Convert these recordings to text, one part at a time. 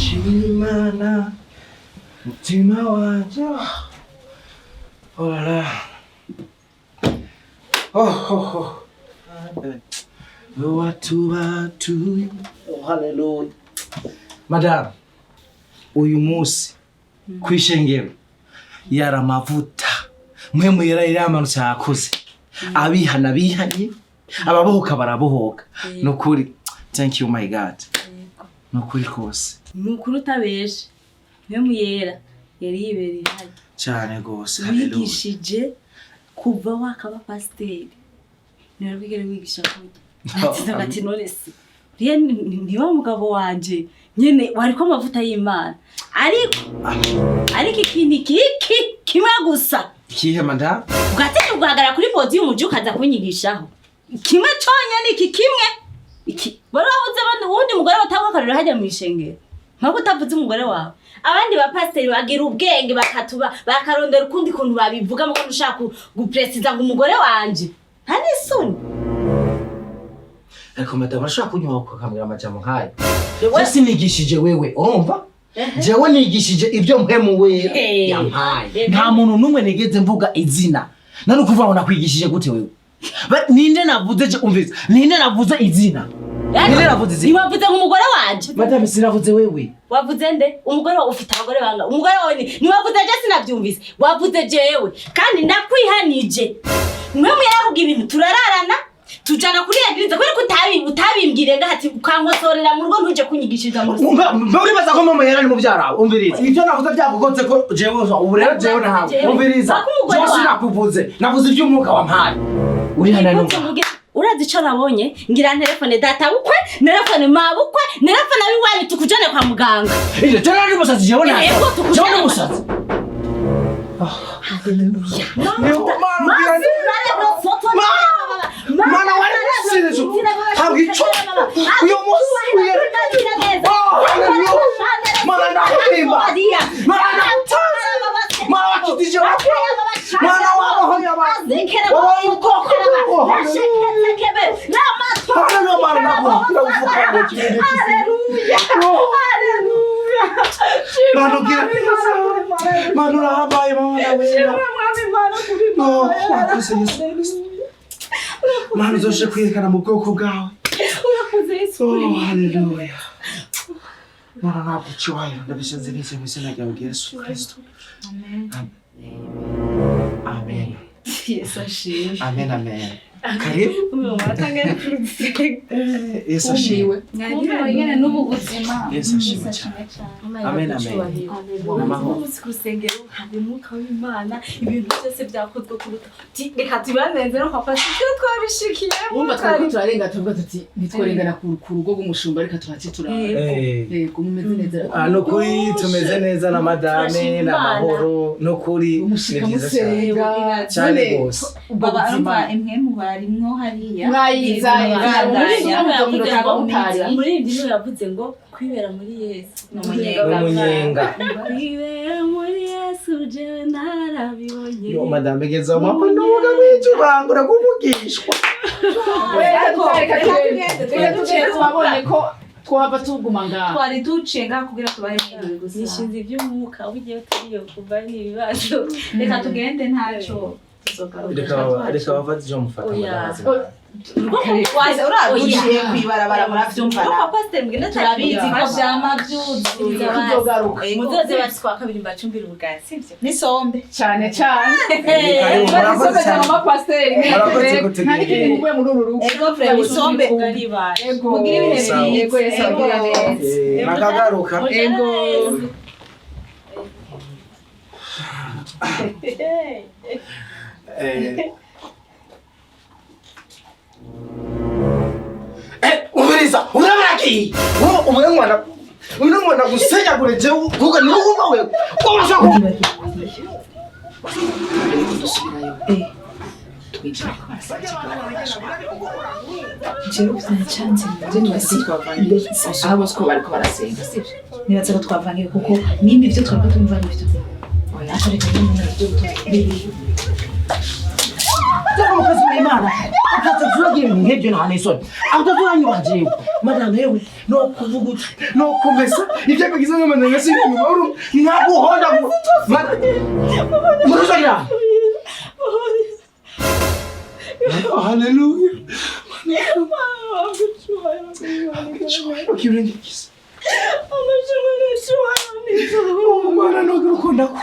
Shima Imana, mutima wanje. Oh là là. Oh, oh, oh. Watu batuye. Oh, hallelujah. Madam, uyu munsi kwishengero yari amavuta. Mpwemu Yera yaramanutse yakoze. Abihana bihanye, ababohoka barabohoka. Nukuri, thank you, my God. Nukuri kose. Ni ukuri utabeshe, Mpwemu Yera yari yibereye hajya. Cyane gose. Hallelujah. Wigishije kuva wakaba pasiteri, niwe wigere wigisha kurya. Ati ati none se uriya niwe mugabo wanje nyene wariko amavuta y'Imana? Ariko ikintu kiki kimwe gusa. Ikihe, madam? Ugatinya ugahagarara kuri podium uje ukaza kunyigishaho kimwe conyene, iki kimwe iki wari wabuze abandi uwundi mugore batanga akarorero hajya mu ishengero, mpaka utavuze umugore wawe. Abandi bapasiteri bagira ubwenge, bakatuba bakarondera ukundi kuntu babivuga, muko ntushaka gupresiza ngo umugore wanje, nta n'isoni. Ariko madamu, urashobora kunywa ukakambwira amajambo nk'ayo? Je sinigishije wewe, urumva? Jewe nigishije ibyo Mpwemu Wera yampaye. Nta muntu n'umwe nigeze mvuga izina. Nari ukuvuga ngo nakwigishije gute wewe? Ninde navuze je? Umvise, ninde navuze izina? Ninde navuze izina? Ntiwavuze nk'umugore wanje. Madame, sinavuze wewe. Wavuze nde? Umugore wawe? Ufite abagore banga? Umugore wawe ni ntiwavuze? Je sinabyumvise. Wavuze jewe, kandi ndakwihanije. Mwe muyavuga ibintu, turararana, tujana kuri église, kubera ko utabimbwire ngahati ukankosorera mu rugo, ntuje kunyigishiriza mu rugo. Mbe uribaza ko mama yari ari mubyara wawe? Umviriza, ibyo navuze byakugotse ko jewe ubu rero jewe nahawe. Jewe. Umviriza. Wako umugore Jewe wawe. sinakuvuze, navuze iby'umwuka wampaye. Uri hano Nibutse numva. Urazi ico nabonye? Ngira nterefone data bukwe, nterefone mabukwe, nterefone abiwanyu, tukujane kwa muganga. Ije jewe nari umusazi? Jewe nawe. Yego, tukujane. Jewe ni umusazi? Haleluya. Mana wari ntabwo ico uyu munsi. Oh, hallelujah. Mana, ndakuhimba. Mana, ndagutanze. Mana, wakijije wako. Mana, wabahoye abantu, wabaye ubwoko bw'uwo. Hallelujah. Mana, ndakuvuga ngo kirenge. Mana, ugira neza. Mana, urahambaye. Mana wera. Oh, wakoze Yesu Kristo. Mana, uzoshe kwerekana mu bwoko bwawe. Oh, haleluya. Mana, ntabwo icyubahiro ndabishinze nise mu izina ryawe Yesu Kristo. Amen. Yesu ashimwe. Amen, amen. Karibu. Yesu ashimwe. Mwarimu nyene n'ubu buzima. Yesu ashimwe cyane. Amen, amen. N'amahoro. Umunsi ku rusengero hari umwuka w'Imana, ibintu byose byakozwe kuruta. Reka tubaneze no kwa pasi ibyo twabishikiye. Wumva twariko turarenga, tuvuga tuti ntitworengana ku rugo rw'umushumba, reka tuhace turara. Yego, mumeze neza? Ah, nukuri tumeze neza na madame. Turashima Imana. N'amahoro nukuri, ni Umushika byiza cyane. musenga. Cyane rwose. Ubwo Baba buzima. arumva impwemu barimwo hariya. Mwayizanye. Bandanya. Muri ibyo niwe yavuze ngo kwibera muri Yesu Ni umunyenga. Ni umunyenga. Kwibera muri Yesu, jewe narabibonye. Yo madame, geza mapa nduga mwicurangura kuvugishwa. Reka tugende, twabonye ko twahava tuguma ngaha. Twari duciye ngaha kugira tubahe mwiriwe gusa. Nishinze iby'umwuka, ugiye turiyo kuva ni ibibazo. Reka tugende, ntacyo tuzogaruka. Reka bafate icyo mufata. Oya. Madame. Waza uraduciye kwibarabara, muravyumva. No kwa pasiteri mugenda. Turabizi ko vyama vyuzuye. Tuzogaruka. Muzoze bati kwa kabiri mbacumbira ubugari, sibyo? N'isombe. Cyane cyane. Karibu, murakoze isombe cyane. cyangwa amapasiteri. Murakoze nta kutugira. n'ikindi muvuye muri uru rugo. Ego vraiment, isombe. Ego. Mugire ibihe Sawa. byiza. Yego, Yesu agira neza. Nakagaruka. Ego. Umviriza, urabaragiye umwe mwana, umwe mwana gusenyagure jewe kuko ni wowe wewe urashaka. Dusubirayo twinjira. Jewe vyancanze. Twese twavangiye aho bose ko bariko barasenga, sibyo? Nibaza ko twavangiye, kuko nimba ivyo twariko tumva nivyo. Oya, reka nyine ibyo. Cyangwa umukozi w'Imana. Akaza turagira ibintu nk'ibyo nta n'isoni. Aho utazuranyubaha jewe. Madame yewe, no kuvuguta, no kumesa, ibyo bigize nk'amananga si inyuma urumva nkaguhonda. Muruzagira. Haleluya. Icyubahiro kiza. Umwana ntabwo ukunda ko.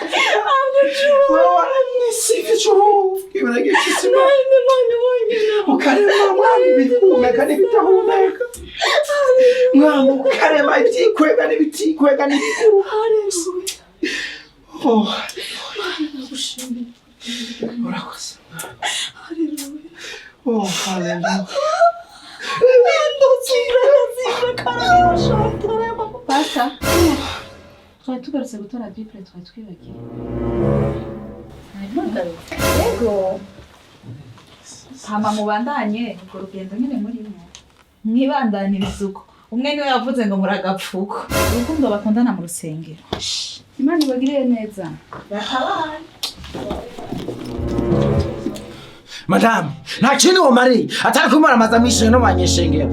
Ukarema mwami ibihumeka n'ibidahumeka, mwami ukarema ibyikwega n'ibitikwega n'ibikuru. Oh, urakoze. Oh, haleluya. Pasta, twari tugarutse gutora Bible, twari twibagiwe. Yego. Hama mubandanye urwo rugendo nyine murimo. Mwibandaniriza uko. Umwe niwe yavuze ngo muragapfuko. Urukundo bakundana mu rusengero. Imana ibagirire neza. Madame, nta kindi womariye atari kumaramaza mw'ishengero no mu banyeshengero.